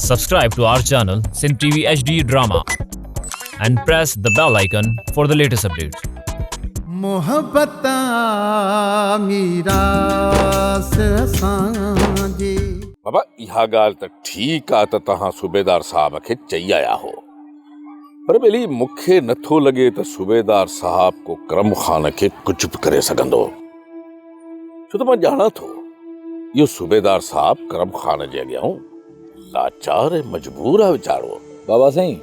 Subscribe to our channel Sindh TV HD Drama and press the bell icon for the latest updates. محبت آ ميراث اسان جي. بابا اها ڳالهه ته ٺيڪ آ ته توهان صوبيدار صاحب کي چئي آيا هو پر ٻيلي مون کي نه ٿو لڳي ته صوبيدار صاحب ڪو ڪرم خان کي ڪجهه به ڪري سگهندو ڇو ته مان ڄاڻان ٿو اهو صوبيدار صاحب ڪرم خان جي اڳيان لاچار ۽ مجبور آ ويچارو. بابا سائين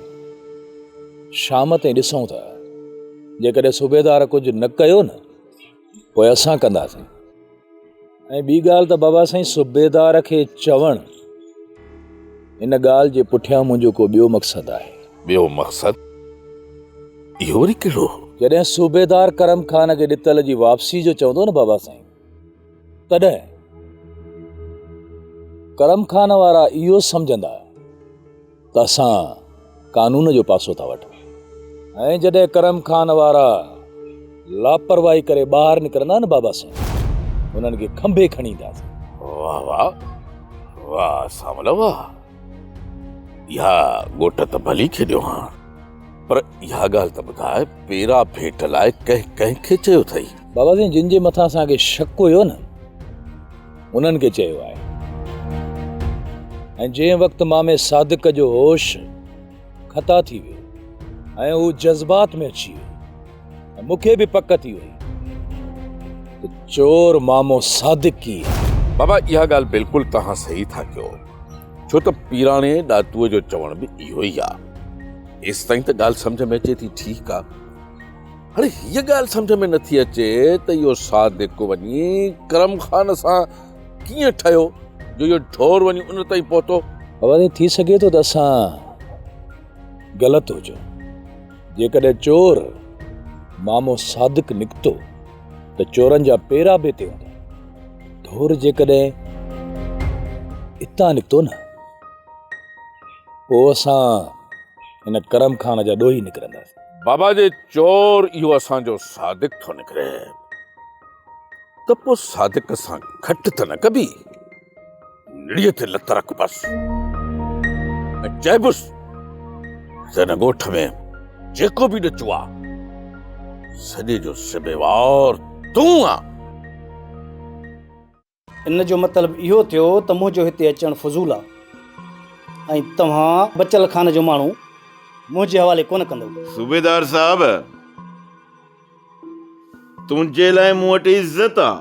شام تائين ڏسون ٿا جيڪڏهن صوبيدار ڪجهه نه ڪيو نه پوء اسان ڪنداسين ۽ ٻي ڳالهه ته بابا سائين صوبيدار کي چوڻ ان ڳالهه جي پٺيان منهنجو ڪو ٻيو مقصد آهي. ٻيو مقصد؟ اهو وري ڪهڙو؟ جڏهن صوبيدار ڪرم خان کي ڏتل جي واپسي جو چوندو نه بابا سائين تڏهن ڪرم خان وارا اهو سمجهندا ته اسان قانون جو پاسو ٿا وٺون ۽ جڏهن ڪرم خان وارا لاپرواهي ڪري ٻاهر نڪرندا نه بابا سائين انهن کي کنڀي کڻي اينداسين. واه واه واه سانول واه اها ڳوٺ ته ڀلي کيڏيو هان پر اها ڳالهه ته ٻڌاء پيرا ڀيٽ لاء ڪنهن ڪنهن کي چيو اٿئي؟ بابا سائين جن جي مٿان اسان کي شڪ هيو نه انهن کي چيو آهي ۽ جنهن وقت مامي صادق جو هوش خطا ٿي ويو ۽ هو جذبات ۾ اچي ويو ۽ مون کي به پڪ ٿي وئي ته چور مامو صادق ئي آهي. بابا اها ڳالهه بلڪل توهان صحيح ٿا ڪيو ڇو ته پيراڻي ڏاتوء جو چوڻ به اهو ئي آهي. ايستائين ته ڳالهه سمجهه ۾ اچي ٿي ٺيڪ آهي. هاڻي هيء ڳالهه سمجهه ۾ نٿي اچي ته اهو صادق وڃي ڪرم خان سان ڪيئن ٺهيو جو اهو ڍور وڃي ان تائين پهتو. بابا سائين ٿي سگهي ٿو ته اسان غلط هجون. جيڪڏهن چور مامو صادق نڪتو ته چورن جا پيرا به اتي هوندا. ڍور جيڪڏهن اتان نڪتو نه پوء اسان هن ڪرم خان جا ڏوهي نڪرنداسين. بابا جي چور اهو اسان جو صادق ٿو نڪري ته پوء صادق سان گهٽ ته نه ڪبي. نڙيء تي لت رکبس ۽ چئبس ته هن ڳوٺ ۾ جيڪو به ڏچو آ سڄي جو ذميوار تون آ. ان جو مطلب اهو ٿيو ته منهنجو هتي اچڻ فضول آ ۽ توهان بچل خان جو ماڻهو منهنجي حوالي ڪونه ڪندؤ. صوبيدار صاحب! تنهنجي لاء مون وٽ عزت آ.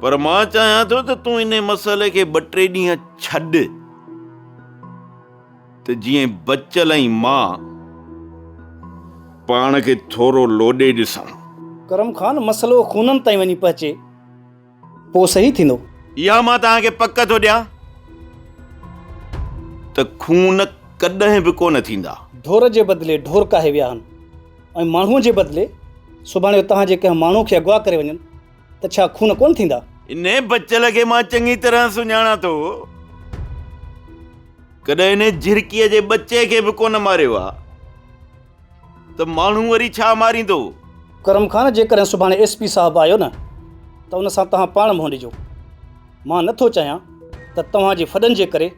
پر مان چاهيان ٿو ته تون انهي مسئلي کي ٻه ٽي ڏينهن ڇڏ ته جيئن بچل ۽ مان پاڻ کي ٿورو لوڏي ڏسان. ڪرم خان، مسئلو خونن تائين وڃي پهچي پوء صحيح ٿيندو. اها مان توهان کي پڪ ٿو ڏيان ته خون ڪڏهن به ڪونه ٿيندا. ڍور جي بدلي ڍور ڪاهي ويا آهن. ۽ ماڻهوء جي بدلي سڀاڻي توهان جي ڪنهن ماڻهوء کي اغوا ڪري وڃن ته ڇا خون ڪونه ٿيندا؟ انهيء بچل کي مان چڱي طرح سڃاڻان ٿو. ڪڏهن انهيء جهرڪيء جي ٻچي کي به ڪونه ماريو آ ته ماڻهو وري ڇا ماريندو؟ ڪرم خان، جيڪڏهن سڀاڻي ايس پي صاحب آيو نه ته ان سان توهان پاڻ منهن ڏجو. مان نه ٿو چاهيان ته توهان جي ڦڏن جي ڪري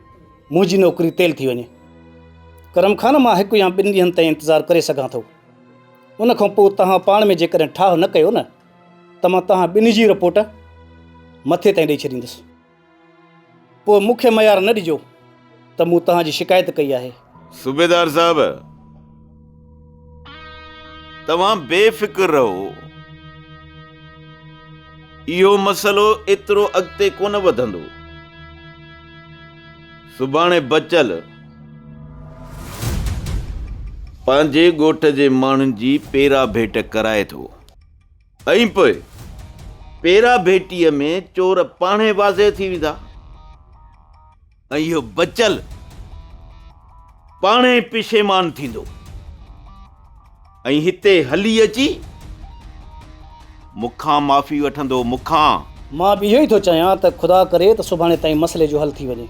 منهنجي نوڪري تيل ٿي وڃي. ڪرم خان مان هڪ يا ٻن ڏينهن تائين انتظار ڪري سگهان ٿو. ان کان پوء توهان پاڻ ۾ جيڪڏهن ٺاهه نه ڪيو نه ته مان توهان ٻنهي جي رپورٽ مٿي تائين ڏئي ڇڏيندس. پوء مون کي ميار نه ڏجو ته مون توهان جي شڪايت ڪئي آهي. صوبيدار صاحب! توهان بي فڪر رهو. اهو مسئلو ايترو اڳتي ڪونه وڌندو. سڀاڻي بچل پنهنجي ڳوٺ جي ماڻهن جي پيرا ڀيٽ ڪرائي ٿو ۽ پوء پيرا ڀيٽيء ۾ چور پاڻهي واضح ٿي ويندا ۽ اهو بچل پاڻهي پشيمان ٿيندو ۽ هتي هلي اچي مون کان معافي وٺندو، مون کان. مان به اهو ئي ٿو چاهيان ته خدا ڪري ته سڀاڻي تائين مسئلي جو حل ٿي وڃي.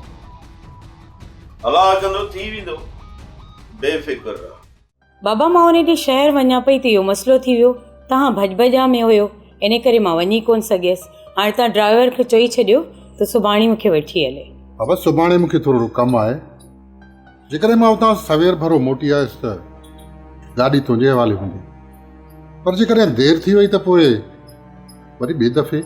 الله ڪندو ٿي ويندو، بي فڪر رهه. بابا مان ان ڏينهن شهر وڃان پئي ته اهو مسئلو ٿي ويو، توهان ڀڄ ڀڄان ۾ هيو، انهي ڪري مان وڃي ڪونه سگهيس. هاڻي توهان ڊرائيور کي چئي ڇڏيو ته ته سڀاڻي مون کي وٺي هلي. بابا سڀاڻي مون کي ٿورڙو ڪم آهي. جيڪڏهن مان اتان سوير ڀرو موٽي آيس ته گاڏي تنهنجي حوالي هوندي. پر جيڪڏهن دير ٿي وئي ته پوء وري ٻئي دفعي.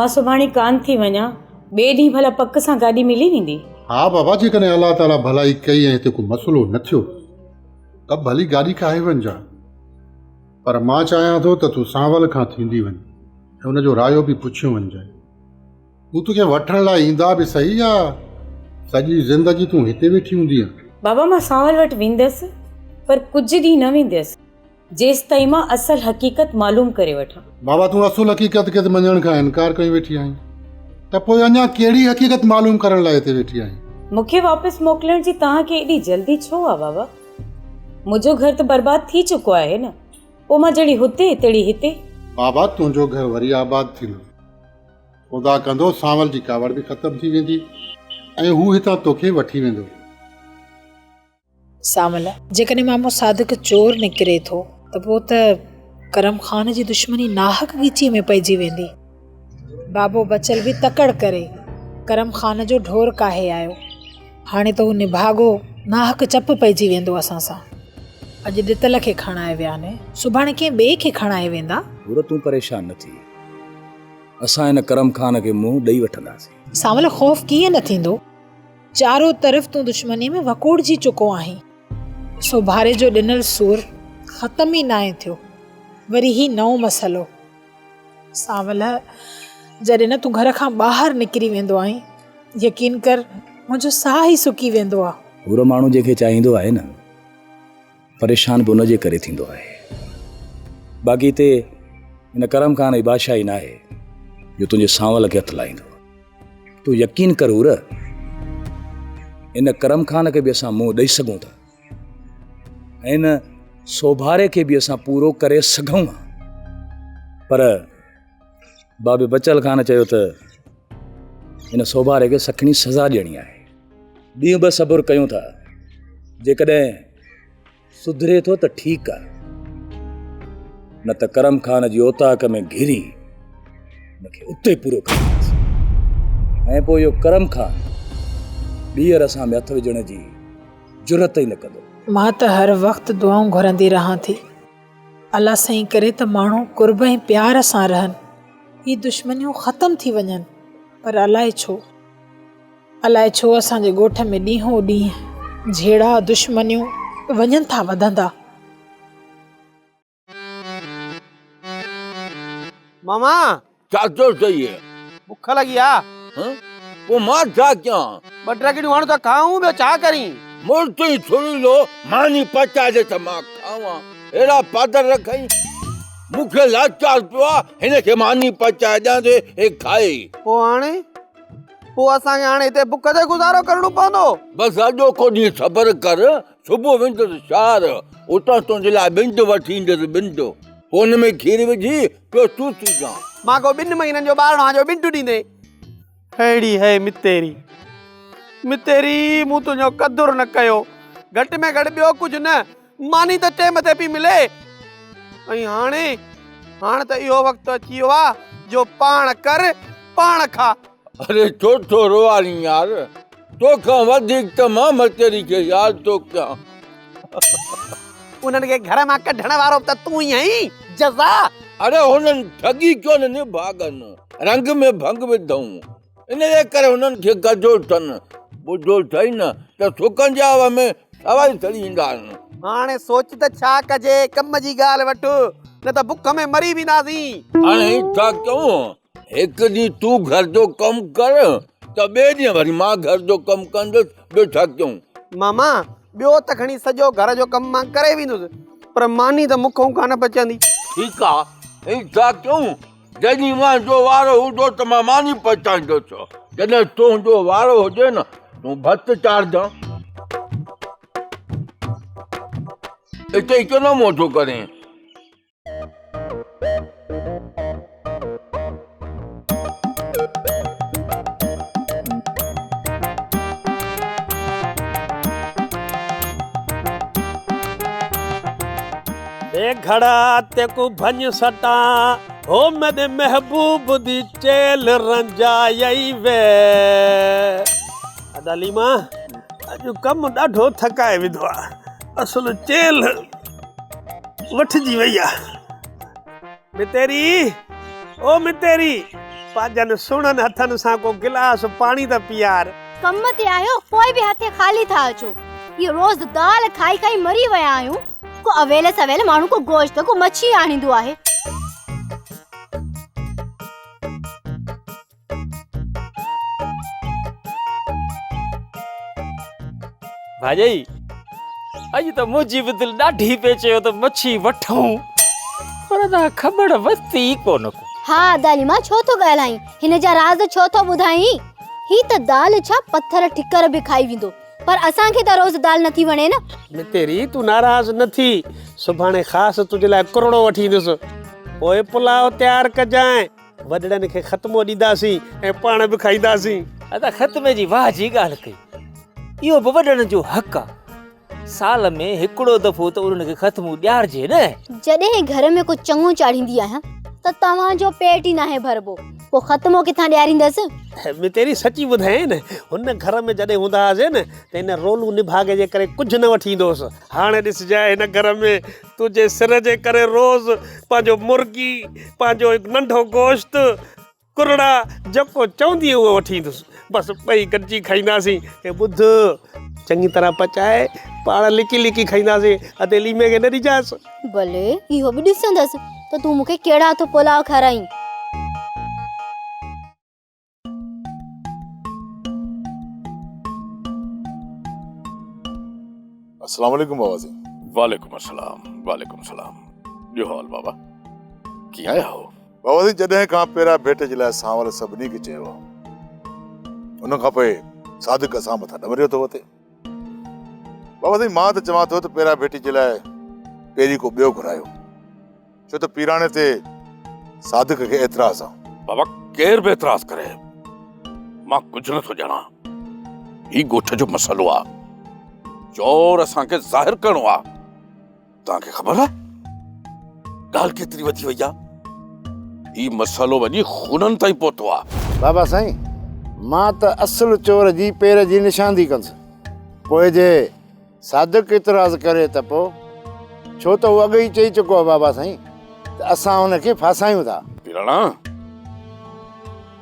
مان سڀاڻي ڪانه ٿي وڃان، ٻئي ڏينهن ڀلا پڪ سان گاڏي ملي ويندي؟ ها بابا جيڪڏهن الله تعاليٰ ڀلائي ڪئي ۽ هتي ڪو مسئلو نه ٿيو ته ڀلي گاڏي ڪاهي وڃجان. پر مان چاهيان ٿو ته تون سانول کان ٿيندي وڃ ۽ ان جو رايو به پڇيو وڃجانء. هو توکي وٺڻ لاء ايندا به سهي يا سڄي زندگي تون هتي ويٺي هوندينء؟ بابا مان سانول وٽ ويندس پر ڪجهه ڏينهن نه ويندس جيستائين مان اصل حقيقت معلوم ڪري وٺان. بابا تون اصل حقيقت کي ته مڃڻ کان انڪار ڪيون ويٺي آهين ته پوء اڃا ڪهڙي حقيقت معلوم ڪرڻ لاء هتي ويٺي آهين؟ مون کي واپس موڪلڻ جي توهان کي ايڏي جلدي ڇو آ بابا؟ منهنجو گهر ته برباد ٿي چڪو آهي نه، پوء مان جهڙي هتي تهڙي هتي. بابا تنهنجو گهر وري آباد ٿيندو. خدا ڪندو سانول جي ڪاوڙ به ختم ٿي ويندي ۽ هو هتان توکي وٺي ويندو. سانول، جيڪڏهن مامو صادق چور نڪري ٿو ته پوء ته ڪرم خان جي دشمني ناحق ڳچيء ۾ پئجي ويندي. بابو بچل به تڪڙ ڪري ڪرم خان جو ڍور ڪاهي آيو. هاڻي ته هو نڀاڳو ناحق چپ پئجي ويندو اسان سان. اڄ ڏتل کي کڻائي ويا ني، سڀاڻي ڪنهن ٻئي کي کڻائي ويندا. حور تون پريشان نه ٿي. اسان هن ڪرم خان کي منهن ڏئي وٺنداسين. سانول خوف ڪيئن نه ٿيندو؟ چارو طرف تون دشمنيء ۾ وڪوڙجي چڪو آهين. سوڀاري جو ڏنل سور ختم ئي ناهي ٿيو، وري هي نئون مسئلو. سانول جڏهن نه تون گهر کان ٻاهر نڪري ويندو آهين، يقين ڪر منهنجو ساهه ئي سڪي ويندو آ. حور ماڻهو جنهن کي چاهيندو آهي نه، پريشان به ان جي ڪري ٿيندو آهي. باقي هتي هن ڪرم خان جي بادشاهي ناهي جو تنهنجي سانول کي هٿ لائيندو. تون يقين ڪر حور، ان ڪرم خان کي به اسان منهن ڏئي سگهون ٿا ۽ ان سوڀاري کي به اسان پورو ڪري سگهون ها. پر بابي بچل خان چيو ته هن سوڀاري کي سکڻي سزا ڏيڻي آهي. ڏينهن ٻه صبر ڪيون ٿا، جيڪڏهن سڌري ٿو ته ٺيڪ آهي، نه ته ڪرم خان جي اوطاق ۾ گهري هن کي اتي پورو ڪنداسين ۽ پوء اهو ڪرم خان ٻيهر اسان ۾ هٿ وجهڻ جي جرئت ئي نه ڪندو. مان ته هر وقت دعائون گهرندي رهان ٿي. الله سائين ڪري ته ماڻهو قرب ۽ پيار سان رهن، هي دشمنيون ختم ٿي وڃن، پر الائي ڇو؟ الائي ڇو اسان جي ڳوٺ ۾ ڏينهون ڏينهن جهيڙا، دشمنيون وڃن ٿا وڌندا. ماما! ڇا ٿو چئي؟ بک لڳي آ. هن؟ پوء مان ڇا ڪيان؟ ٻه ٽرڪڙيون هڻ ته کائون، ٻيو ڇا ڪرين؟ مڙس ئي ڇڙيلو ماني پچائي ڏي ته مان کاوان. اهڙا پادر رکئي. مون کي لاچار پيو آ، هن کي ماني پچائي ڏيان ته هي کائي. پوء هاڻي؟ پوء اسان کي هاڻي هتي بک تي گذارو ڪرڻو پوندو؟ بس اڄوڪو ڏينهن صبر ڪر، صبح ويندس شهر، اتان تنهنجي لاء ٻنڊ وٺي ايندس ٻنڊ. پوء ان ۾ کير وجهي پيو چوسجان. مان ڪو ٻن مهينن جو ٻارڙو آهيان جو ٻنڊ ڏيندين. ههڙي هي متيري. متيري مون تنهنجو قدر نه ڪيو. گهٽ ۾ گهٽ ٻيو ڪجهه نه، ماني ته ٽيم تي پئي ملي. ۽ هاڻي، هاڻ ته اهو وقت اچي ويو آ جو پاڻ ڪر، پاڻ کا. اري ڇو ٿو روئارين يار. توکان وڌيڪ ته مان متيري کي ياد ٿو ڪيان. انهن کي گهر مان ڪڍڻ وارو به ته تون ئي آهين، جزا! اڙي هنن ٺڳي ڪيو نه نڀاڳن، رنگ ۾ ڀنگ وڌئون، ان جي ڪري هنن کي گجو اٿن. ٻڌو اٿئي نه ته سڪن جي آوه ۾ سوائي سڙي ايندا آهن. هاڻي سوچ ته ڇا ڪجي، ڪم جي ڳالهه وٺ، نه ته بک ۾ مري وينداسين. هاڻي ڇا ڪيون، هڪ ڏينهن تون گهر جو ڪم ڪر ته ٻئي ڏينهن وري مان گهر جو ڪم ڪندس، ٻيو ڇا ڪيون؟ ماما، ٻيو ته کڻي سڄو گهر جو ڪم مان ڪري ويندس، پر ماني ته مون کان ڪانه پچندي. ٺيڪ آ، ائين ڇا ڪيون، جڏهن منهنجو وارو هوندو ته مان ماني پچائيندس، جڏهن تنهنجو وارو هجي نه، تون ڀت چاڙهجان. اتي ئي ڪيڏو منهن ٿو ڪرين؟ بي گھڙا تيڪو ڀڃ سٽان. هو ميڏي محبوب the چيلهه رنجايئي وي. ادا ليما اڄ ڪم ڏاڍو ٿڪائي وڌو آ. اصل چيلهه وٺجي وئي آ. متيري او متيري پنهنجن سهڻن هٿن سان ڪو گلاس پاڻي ته پيار. ڪم تي آهيو پوء به هٿين خالي ٿا اچو. هي روز دال کائي کائي مري ويا آهيون. ڪو اويل سويل ماڻهو ڪو گوشت ڪو مڇي آڻيندو آهي. ڀاڄائي اڄ ته منهنجي به دل ڏاڍي پئي چيو ته مڇي وٺون پر ادا کٻڙ ورتي ئي ڪونه ڪو. ها ادا علي مان ڇو ٿو ڳالهائين هن جا راز ڇو ٿو ٻڌائين هي ته دال ڇا پٿر ٺڪر به کائي ويندو. پر اسان کي ته روز دال نٿي وڻي نه. متيري تون ناراض نه ٿي، سڀاڻي خاص تنهنجي لاء ڪرڙو وٺي ايندس. پوء پلاء تيار ڪجانء، وڏڙن کي ختمو ڏينداسين ۽ پاڻ به کائينداسين. ادا ختمي جي واهه جي ڳالهه ڪئي. اهو به وڏڙن جو حق آ. سال ۾ هڪڙو دفعو ته انهن کي ختمو ڏيارجي نه. جڏهن گهر ۾ ڪو چڱو چاڙهيندي آهيان ته توهان جو پيٽ ئي ناهي ڀربو. پوء ختمو ڪٿان ڏياريندس؟ متيري سچي ٻڌايانء نه، هن گهر ۾ جڏهن هوندا هئاسين نه ته هن رولو نڀاڳي جي ڪري ڪجهه نه وٺي ايندو هوس. هاڻي ڏسجانء هن گهر ۾ تنهنجي سر جي ڪري روز پنهنجو مرغي، پنهنجو هڪ ننڍو گوشت، ڪرڙا، جيڪو چوندينء اهو وٺي ايندس. بس ٻئي گڏجي کائينداسين. هي ٻڌ، چڱي طرح پچائي پاڻ لڪي لڪي کائينداسين. ادي ليمي کي نه ڏجانس. ڀلي اهو به ڏسندس ته تون مون کي ڪهڙا ٿو پلاء کارائين. السلام عليڪم بابا سائين. وعليڪم السلام وعليڪم السلام ڏيو حال بابا ڪيئن آيا هو؟ بابا سائين جڏهن کان پيرا ڀيٽ جي لاء سانول سڀني کي چيو آ ان کان پوء صادق اسان مٿان ڏمريو ٿو وتي. بابا سائين مان ته چوان ٿو ته پيرا ڀيٽي جي لاء پيري ڪو ٻيو گهرايو ڇو ته پيراڻي تي صادق کي اعتراض آ. بابا ڪير به اعتراض ڪري مان ڪجهه نٿو ڄاڻان هي ڳوٺ جو مسئلو آ چور اسان کي ظاهر ڪرڻو آ. توهان کي خبر آهي ڳالهه ڪيتري وڌي وئي آهي؟ هي مسئلو وڃي خونن تائين پهتو آهي. بابا سائين، مان ته اصل چور جي پير جي نشاندهي ڪندس. پوء جي صادق اعتراض ڪري ته پوء؟ ڇو ته هو اڳ ئي چئي چڪو آهي بابا سائين ته اسان هن کي ڦاسايون ٿا. پيراڻا،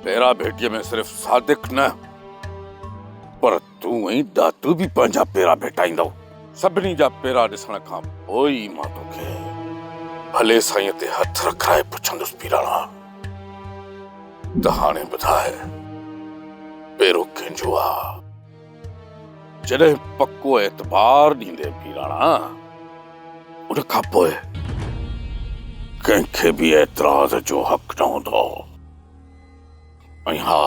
پيرا ڀيٽيء ۾ صرف صادق نه پر تون ۽ ڏاتو به پنهنجا پيرا ڀيٽائيندؤ. سڀني جا پيرا ڏسڻ کان پوء ئي مان توکي ڀلي سائينء تي هٿ رکرائي پڇندس پيراڻا ته هاڻي ٻڌاء پيرو ڪنهن جو آ؟ جڏهن پڪو اعتبار ڏيندين پيراڻا ان کان پوء ڪنهن کي به اعتراض جو حق نه هوندو. ۽ ها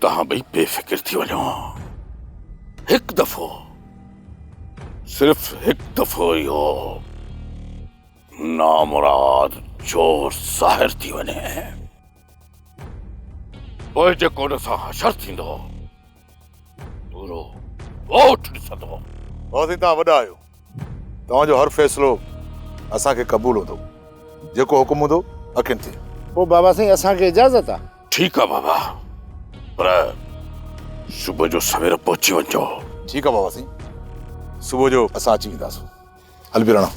توهان ٻئي بي فڪر ٿي وڃو هڪ دفعو صرف هڪ دفعو اهو نامراد چور ظاهر ٿي وڃي پوء جيڪو ان سان حشر ٿيندو پورو ڳوٺ ڏسندو. بابا سائين توهان وڏا آهيو توهان جو هر فيصلو اسان کي قبول هوندو جيڪو حڪم هوندو اکين تي. پوء بابا سائين اسان کي اجازت آ. ٺيڪ آ بابا پر صبح جو سوير پهچي وڃجو. ٺيڪ آ بابا سائين صبح جو اسان اچي وينداسون هل پيراڻا.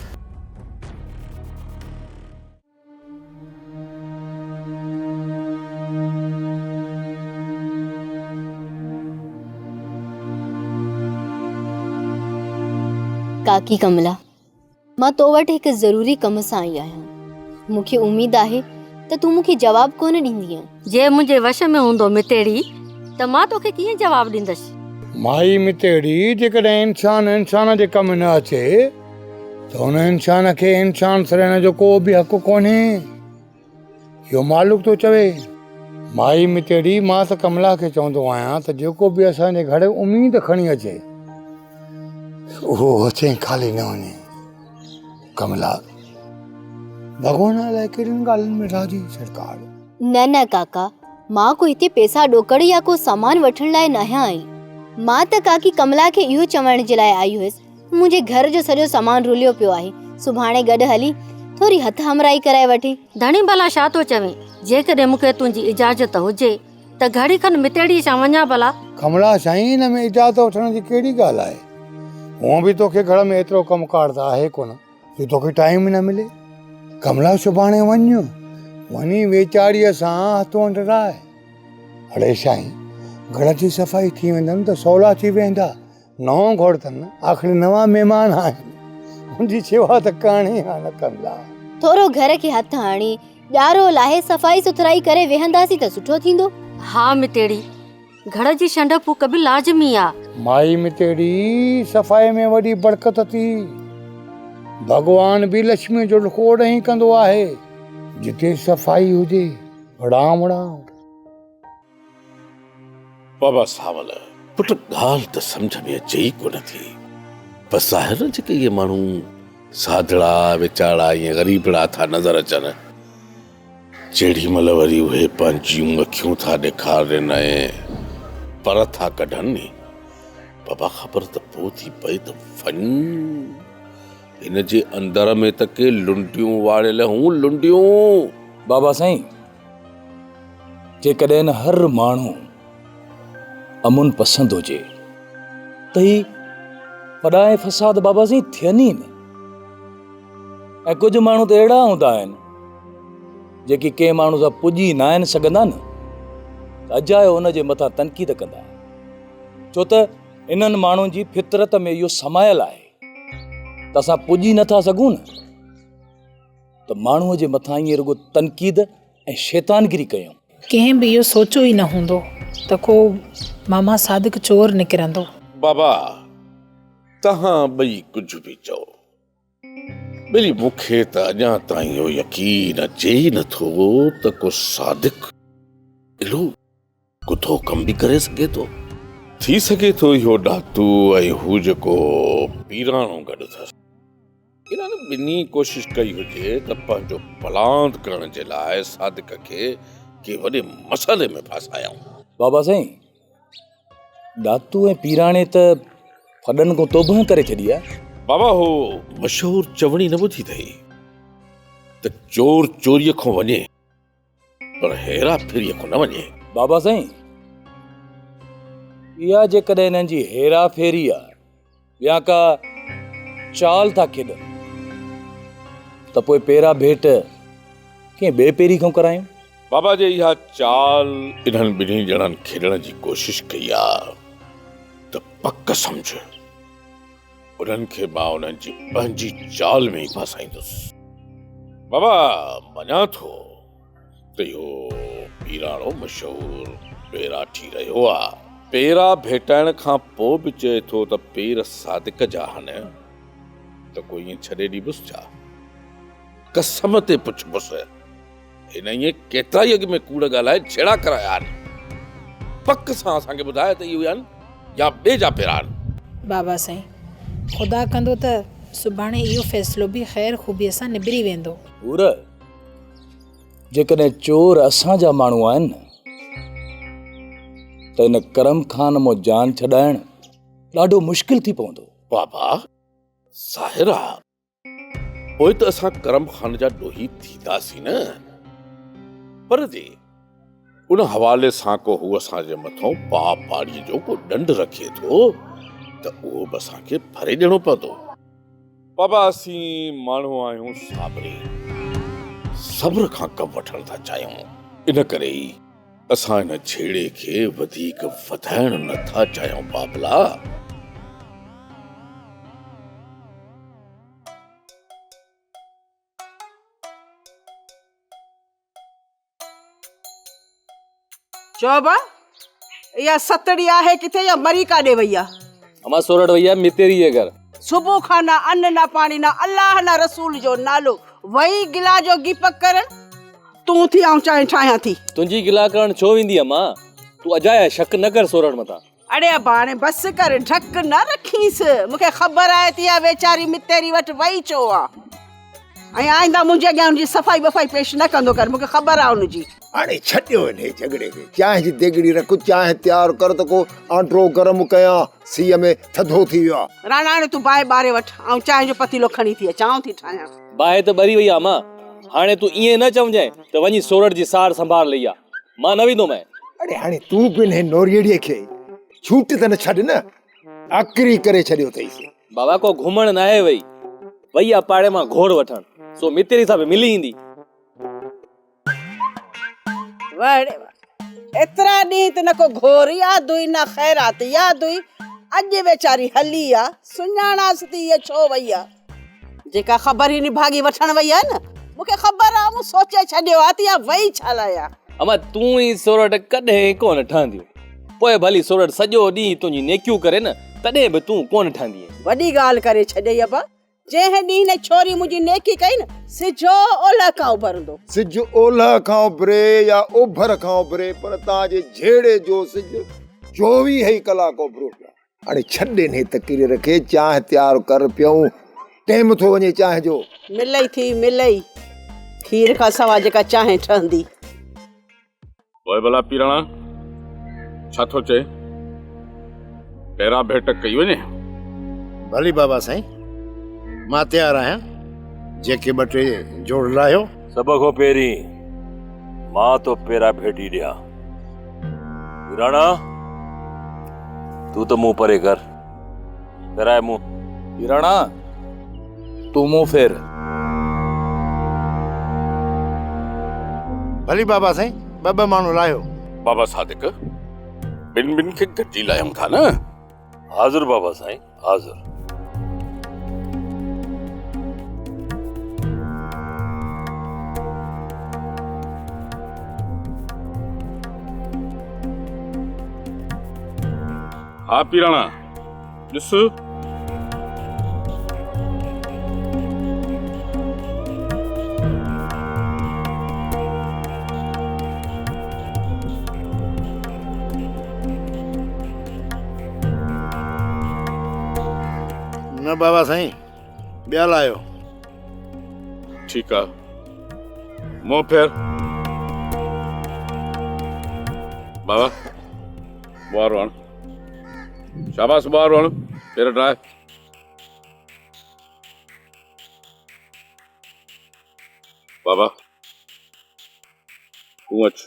ڪاڪي ڪملا، مان تو وٽ هڪ ضروري ڪم سان آئي آهيان. مون کي اميد آهي ته تون مون کي جواب ڪونه ڏيندينء. جي منهنجي وش ۾ هوندو متيڙي ته مان توکي ڪيئن جواب ڏيندس. مائي متيڙي، جيڪڏهن انسان انسان جي ڪم نه اچي ته ان انسان کي انسان سڏڻ جو ڪو به حق ڪونهي. اهو مالڪ ٿو چوي. مائي متيڙي، مان ته ڪملا کي چوندو آهيان ته جيڪو به اسان جي گهر اميد کڻي اچي، اهو هٿين خالي نه وڃي. ڪملا، ڀڳوان الائي ڪهڙين ڳالهين ۾ راضي سرڪار. نه نه ڪاڪا، مان ڪو هتي پئسا ڏوڪڙ يا ڪو سامان وٺڻ لاء ناهيان آئي. مان ته ڪاڪي ڪملا کي اهو چوڻ جي لاء آئي هيس منهنجي گهر جو سڄو سامان رليو پيو آهي، سڀاڻي گڏ هلي ٿوري هٿ همرائي ڪرائي وٺين. ڌڻي ڀلا ڇا ٿو چوين، جيڪڏهن مون کي تنهنجي اجازت هجي ته گهڙي کن متيڙيء سان وڃان ڀلا. ڪملا سائين ان ۾ اجازت وٺڻ جي ڪهڙي ڳالهه آهي. هونء به توکي گهر ۾ ايترو ڪم ڪار ته آهي ڪونه جو توکي ٽائيم نه ملي. ڪملا سڀاڻي وڃ، وڃي ويچاريء سان هٿ ونڊراء. اڙي سائين گهر جي صفائي ٿي ويندن ته سولا ٿي ويندا. نئون گهوٽ اٿن، آخر نوان مهمان آهن، ان جي شيوا ته ڪرڻي آهي نه ڪملا. ٿورو گهر کي هٿ هڻي، ڄارو لاهي صفائي سٿرائي ڪري ويهنداسين ته سٺو ٿيندو. ها متيڙي، گهر جي ڇنڊ ڦوڪ به لازمي آ. مائي متيڙي، صفائي ۾ وڏي برڪت ٿي. ڀڳوان به لڇميء جو لکو اوڏانهن ئي ڪندو آهي، جتي صفائي هجي. رام رام. بابا سانول، پٽ ڳالهه ته سمجهه ۾ اچي ئي ڪونه ٿي. بس ظاهر نه جيڪي اهي ماڻهو سادڙا ويچارا ائين غريبڙا ٿا نظر اچن، جيڏي مهل وري اهي پنهنجيون اکيون ٿا ڏيکارين ۽ پر ٿا ڪڍن ني، بابا خبر ته پوء ٿي پئي ته وڃ هن جي اندر ۾ ته ڪي لنڊيون واڙيل هون لنڊيون. بابا سائين! جيڪڏهن هر ماڻهو امن پسند هجي ته هي وڏا ۽ فساد بابا سائين ٿين ئي نه ۽ ڪجهه ماڻهو ته اهڙا هوندا آهن جيڪي ڪنهن ماڻهو سان پڄي نه آهن سگهندا نه ته اجايو ان جي مٿان تنقيد ڪندا آهن ڇو ته انهن ماڻهن جي فطرت ۾ اهو سمايل آهي ته اسان پڄي نٿا سگهون نه ته ماڻهوء جي مٿان ائين رڳو تنقيد ۽ شيطانگيري ڪيون. ڪنهن به اهو سوچيو ئي نه هوندو ته ڪو ماما صادق چور نڪرندو. بابا توهان ٻئي ڪجهه به چئو، ٻلي مون کي ته اڃا تائين اهو يقين اچي ئي نه ٿو ته ڪو صادق اهڙو ڪٿو ڪم به ڪري سگهي ٿو. ٿي سگهي ٿو اهو ڏاتو ۽ هو جيڪو پيراڻو گڏ اٿس، انهن ٻنهي ڪوشش ڪئي هجي ته پنهنجو پلاند ڪرڻ جي لاء صادق کي ڪنهن وڏي مسئلي ۾ ڦاسايائون. بابا سائين، ڏاتو ۽ پيراڻي ته ڦڏن کان توبهه ڪري ڇڏي آهي. بابا هو مشهور چوڻي نه ٻڌي اٿئي ته چور چوريء کان وڃي. پر هيرا ڦيريء کان نه وڃي. بابا سائين، اها جيڪڏهن هنن جي هيرا ڦيري آ يا ڪا چال ٿا کيڏن ته پوء پيرا ڀيٽ ڪنهن ٻئي پيري کان ڪرايون. بابا جي اها چال انهن ٻنهي ڄڻن کيڏڻ جي ڪوشش ڪئي آ ته پڪ سمجهه انهن کي مان انهن جي پنهنجي چال ۾ ئي ڦاسائيندس. بابا مڃان ٿو ته اهو پيراڻو مشهور پيراٺي رهيو آ. پيرا ڀيٽائڻ کان پوء به چئي ٿو ته پير صادق جا هن ته ڪو ائين ڇڏي ڏيبس ڇا؟ قسم تي پڇبس. هن ائين ڪيترائي اڳ ۾ ڪوڙ ڳالهائي جهيڙا ڪرايا آهن. پڪ سان اسان کي ٻڌاء ته اهي آهن يا ٻئي جا پيرا آهن. بابا سائين، خدا ڪندو ته سڀاڻي اهو فيصلو به خير خوبيء سان نبري ويندو. حور، جيڪڏهن چور اسان جا ماڻهو آهن نه ته ان ڪرم خان مان جان ڇڏائڻ ڏاڍو مشڪل ٿي پوندو. بابا، ظاهر آ پوء ته اسان ڪرم خان جا ڏوهي ٿينداسين نه؟ پر جي ان حوالي سان ڪو هو اسان جي مٿون پاء پاڙي جو ڪو ڏنڊ رکي ٿو ته اهو به اسان کي ڀري ڏيڻو پوندو. بابا اسين ماڻهو آهيون صابرين، صبر کان ڪم وٺڻ ٿا چاهيون، ان ڪري ئي اسان ان جهيڙي کي وڌيڪ وڌائڻ نه ٿا چاهيون بابلا. چئو با، اها ستڙي آهي ڪٿي يا مري ڪاڏي وئي آ؟ امان سورٺ وئي آ متيري جي گهر. صبح کان نه ان نه پاڻي نه الله نه رسول جو نالو وئي گلا جو گيپڪ ڪرڻ. تون ٿي آئون چانهه ٺاهيان ٿي. تنهنجي گلا ڪرڻ ڇو ويندي امان؟ تون اجايا شڪ نه ڪر سورٺ مٿان. اڙي ابا هاڻي بس ڪر ڍڪ نه رکينس مون کي خبر آهي ته اها ويچاري متيري وٽ وئي ڇو آ ۽ آئنده منهنجي اڳيان ان جي صفائي وفائي پيش نه ڪندو ڪر مون کي خبر آ ان جي. هاڻي ڇڏيو انهي جهڳڙي کي چانهه جي ديڳڙي رک چانهه تيار ڪر ته ڪو آنڊرو گرم ڪيان سيء ۾ ٿڌو ٿي ويو آ. راڻا هاڻي تون باهه ٻاري وٺ آئون چانهه جو پتيلو کڻي ٿي اچان آئون ٿي ٺاهيان. باهه ته ٻري وئي آ امان، هاڻي تون ائين نه چوجانء ته وڃي سورٺ جي سار سنڀار لهي آ. مان نه ويندومانء. اڙي هاڻي تون به انهيء نوريئڙي کي ڇوٽ ته نه ڇڏ نه، آڪري ڪري ڇڏيو اٿئيس. بابا ڪو گهمڻ ناهي وئي، وئي آ پاڙي مان گهور وٺڻ، سو متيري سان به ملي ايندي. واهه ڙي واهه، ايترا ڏينهن ته نه ڪو گهور ياد هئي نه خيرات ياد هئي، اڄ ويچاري هلي آ، سڃاڻانس ٿي هيء ڇو وئي آ. جيڪا خبر هي نڀاڳي وٺڻ وئي آ نه، مون کي خبر آ، مون سوچي ڇڏيو آ ته اها وئي ڇا لاء آ. امان تون ۽ سورٺ ڪڏهن ڪونه ٺهنديون، پوء ڀلي سورٺ سڄو ڏينهن تنهنجي نيڪيون ڪري نه، تڏهن به تون ڪونه ٺهندينء. وڏي ڳالهه ڪري ڇڏيئي ابا، جنهن ڏينهن هن ڇوري منهنجي نيڪي ڪئي نه، سج اولهه کان اڀرندو. سج اولهه کان اڀري يا اوڀر کان اڀري پر توهان جي جهيڙي جو سج چوويهه ئي ڪلاڪ اڀريو پيو آهي. هاڻي ڇڏ انهي تقرير کي، چانهه تيار ڪر پيئون، ٽيم ٿو وڃي چانهه جو. ملئي ٿي ملئي، کير کان سوا جيڪا چانهه ٺهندي. پوء ڀلا پيراڻا ڇا ٿو چئين؟ پيرا ڀيٽ ڪئي وڃي؟ ڀلي بابا سائين، مان تيار آهيان، جيڪي ٻه ٽي جوڙ لاهيو. سڀ کان پهرين مان ٿو پيرا ڀيٽي ڏيان. پيراڻا، تون ته منهن پري ڪر. ڦيرائي منهن. پيراڻا، تون منهن ڦير. ڀلي بابا سائين، ٻه ٻه ماڻهو لاهيو. بابا صادق، ٻن ٻن کي گڏجي لاهيون ٿا نه؟ حاضر بابا سائين، حاضر. ها پيراڻا، ڏس. نه بابا سائين ٻيا لايو. ٺيڪ آ منهن ڦير. بابا ٻوهارو هڻ. شاباس ٻوهارو هڻ پير ڊاهه. بابا تون اچ.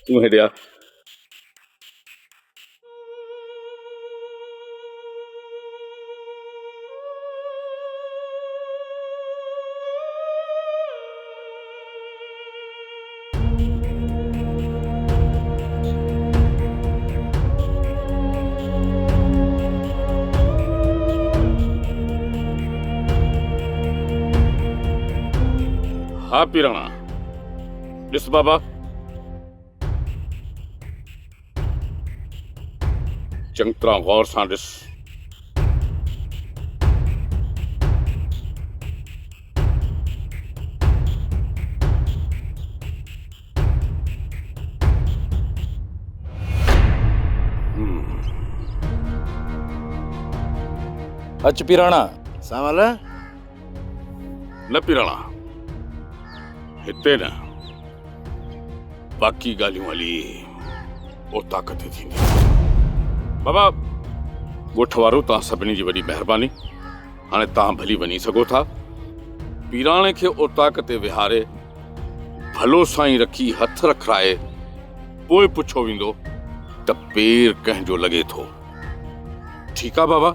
تون هيڏي آ. ها پيراڻا، ڏس بابا. چڱطرح غور سان ڏس. اچ پيراڻا. سانول. نه پيراڻا، هتي نه. باقي ڳالهيون هلي اوطاق تي ٿينديون. بابا، ڳوٺ وارو توهان سڀني جي وڏي مهرباني. هاڻي توهان ڀلي وڃي سگهو ٿا. پيراڻي کي اوطاق تي ويهاري ڀلو سائين رکي هٿ رکرائي پوء پڇيو ويندو ته پير ڪنهن جو لڳي ٿو. ٺيڪ آ بابا،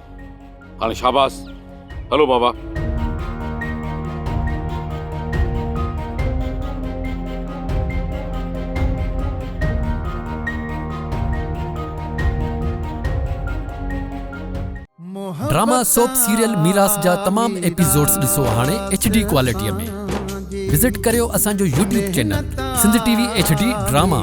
هاڻي شاباس، هلو بابا. ڊراما سوپ سيريل ميراث جا تمام ايپيسوڊز ڏسو هاڻي ايڇ ڊي ڪوالٽي ۾ وزٽ ڪريو اسان جو YouTube channel Sindh T V H D drama.